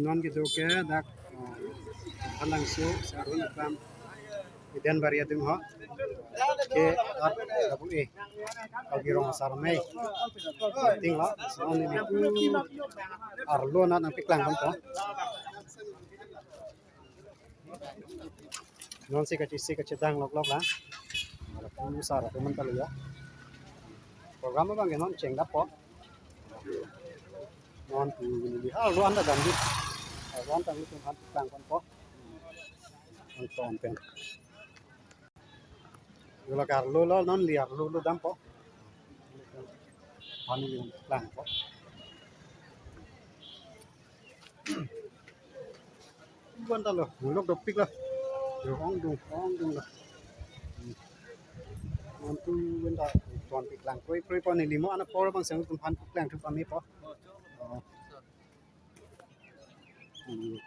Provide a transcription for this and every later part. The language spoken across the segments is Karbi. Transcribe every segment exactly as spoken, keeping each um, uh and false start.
Non kedo ke dak, eh, Arlangso, Sarun Aklam, Eden Bari adung ho. Ke ap, double A. Karbi Rong Asar Amei. Ting lo, so neli arlo anat nangpeklang ponpo. Non si kachi si kachedang loklok la. Pu sar atum mantalo ya. Program abang ke non chengdappo. Non pu neli arlo anta damji. Arlo anta nelitum aphan peklang ponpo. Anton pen. Yo la arlo lo, non neli arlo lo dampo. Aphan neli plangpo. Pu anta lo, muluk dopik lo. Yo ongdung, ongdung lo. Hmm. Antu pu anta ton peklang kroi kroi po, neli mo anat apor abang si nelitum aphan peklang thu pame po. Oh. Hmm.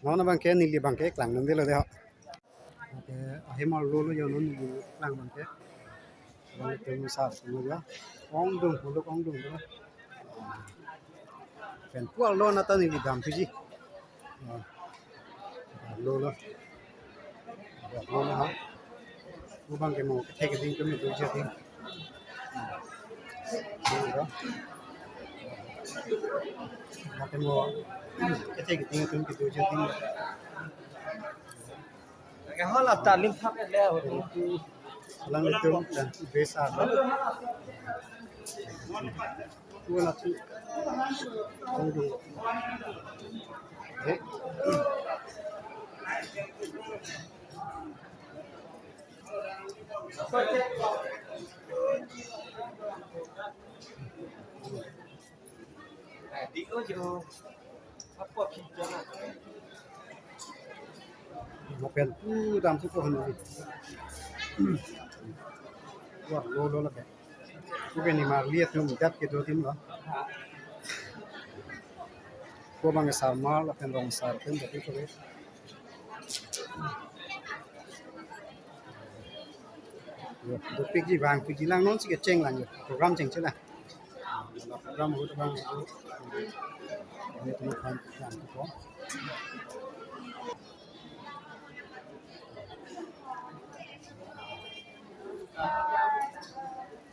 Non abang ke neli abang ke klang nangdelo de ho. Oke, ahem arlo lo yo non neli klang abang ke. Abang ke pu sar atum lo ya. Ongdung, muluk ongdung lo. Pen pu arlo anat ta neli dam thuji. Ah. Arlo lo. Arlo lo ha. Pu abang ke mo kethe keding atum kedoji ding. Arlo lo. Abang ke mo kethe keding atum kedoji ding. Ke hol ap talim phak le ho. Alanglitum dan besa. Wala tu. Eh. Lapen pu dam si ko hanu. Wah, lo lo lake. Pu ke nimarli atum dak kedo adim lo. Pu abang Sarmar lapen Rong Asar atum dak kedo. Yo, dopikji, vangpikji lang, non si kecheng lang yo. Program chengche lang. Program ahut abang ahut. Nelitum aphan lang ko.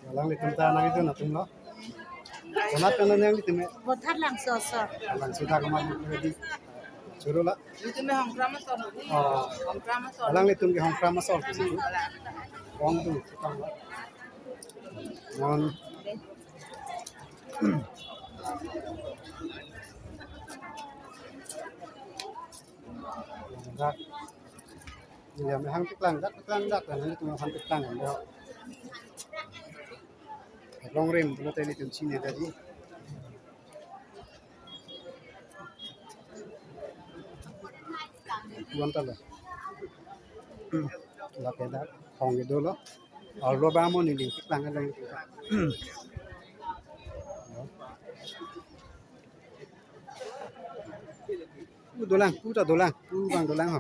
Alanglitum ta nangdun atum lo. Konat konat nanglitum e? Bothar Langso asor. Langso ta komat ready. Choro la. Nelitum e Hongkram asor. Oh. Hongkram asor. Alanglitum ke Hongkram asor. Hongdung, sitang lo. Non. Dak. Ya, mehang peklang dak, peklang dak, kan nelitum aphan peklang dak. Long rim, pulote nelitum chini tadi. Pu anta lo. Hmm. Lapen dak, hong kedo lo. Arlo abang mo neli peklang lang. Pu dolang, pu ta dolang, pu abang dolang ho.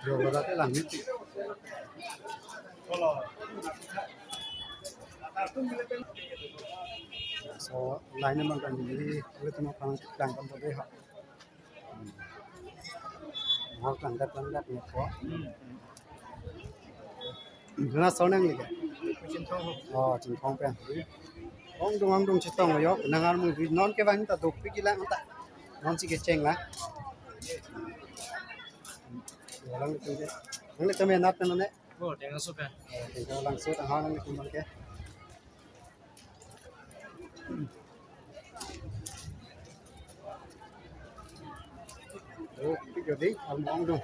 Yo, lo dak ke lang ni. So, line abang kan neli, nelitum aphan peklang ponpo de ho. Hal tangdat tangdat ni ko. Nang aso nangli ke? Chinthong. Oh, Chinthong pen. Hongdung hongdung chetong yo, nang armu non ke vang ta dopikji lang ta. Non si kecheng lang. Yo, alanglitum ke. Alanglitum e nat non ne. Oh, Langso pen. Langso tang ha nangtum ke. Oh, pik yo dei, armu ongdung.